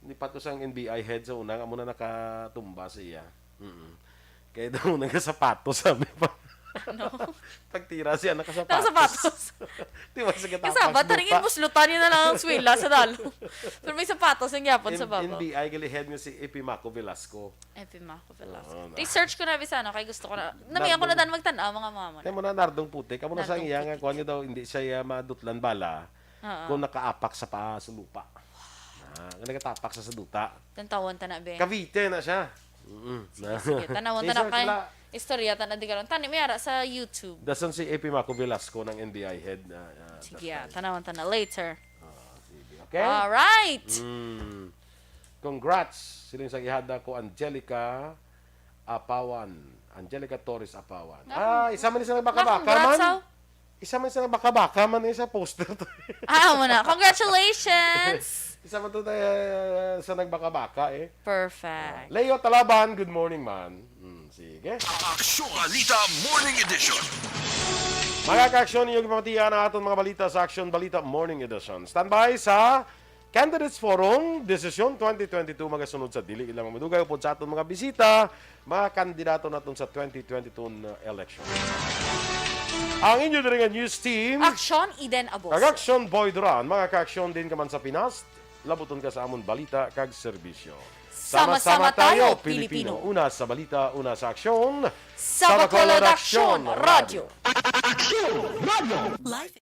ni Pato sang N B I head sa una nga muna nakatumba siya. Mm. Kaya daw nagasapatos, sabi pa. Ano? Pagtira siya, nakasapatos. Nakasapatos. Di ba, sa gatapak Kasabat, sa haringin duta? Buslutan niya na lang ang swela sa dalo. Pero may sapatos ang yapon sa N-, baba. N B I gali head nga si Epimaco Velasco. Epimaco Velasco. Oo, na. I-search ko na, bisa, ano, kay gusto ko na. Namiyan ko na Nardong dan magtanaw, mga mama na. Kaya mo na, Nardong Putik. Amo na sa Nardong iya nga, Putik. Kuwan niya daw, hindi siya, ah, madutlan bala Oo. kung nakaapak sa pa, sa lupa. Ah, nga nagatapak sa, sa duta. Tantawan ta na, be. Cavite na siya. Mm-mm. Sige, sige. Tanawon ta na kay istorya ta na di karon. Tani, may ara sa YouTube. Dason si A P Maco Velasco ng N B I head na, ah, Sige, ah, tanawon ta na later. Ah, sige. Okay? Alright! Mm. Congrats, siling sa ihada ko, Angelica Apawan. Angelica Torres Apawan. Nga, Ah, isa man sa nagbaka-baka nga, congrats, man. ah. Isa man sa nagbaka-baka man, eh, sa poster to. Ah, amo na. Congratulations! Isa man to, eh, sa nagbaka-baka, eh. Perfect. Leo Talaban, good morning, man. Hmm, sige. Aksyon Balita Morning Edition. Mga ka-aksyon, ninyo gipamatian ang aton mga balita sa Aksyon Balita Morning Edition. Standby sa Candidates Forum, Desisyon twenty twenty-two, magasunod sa dili ilang madugay upod sa aton mga bisita, mga kandidato naton sa twenty twenty-two na election. Ang inyo diri nga news team, Aksyon, Eden Aboso. Kag Aksyon Boy Duran. Mga ka-aksyon, diin ka man sa Pinas, labuton ka sa amon balita kag serbisyo. Sama-sama tayo, Pilipino. Una sa balita, una sa aksyon. Sa Bacolod Aksyon Radyo. Aksyon Radyo.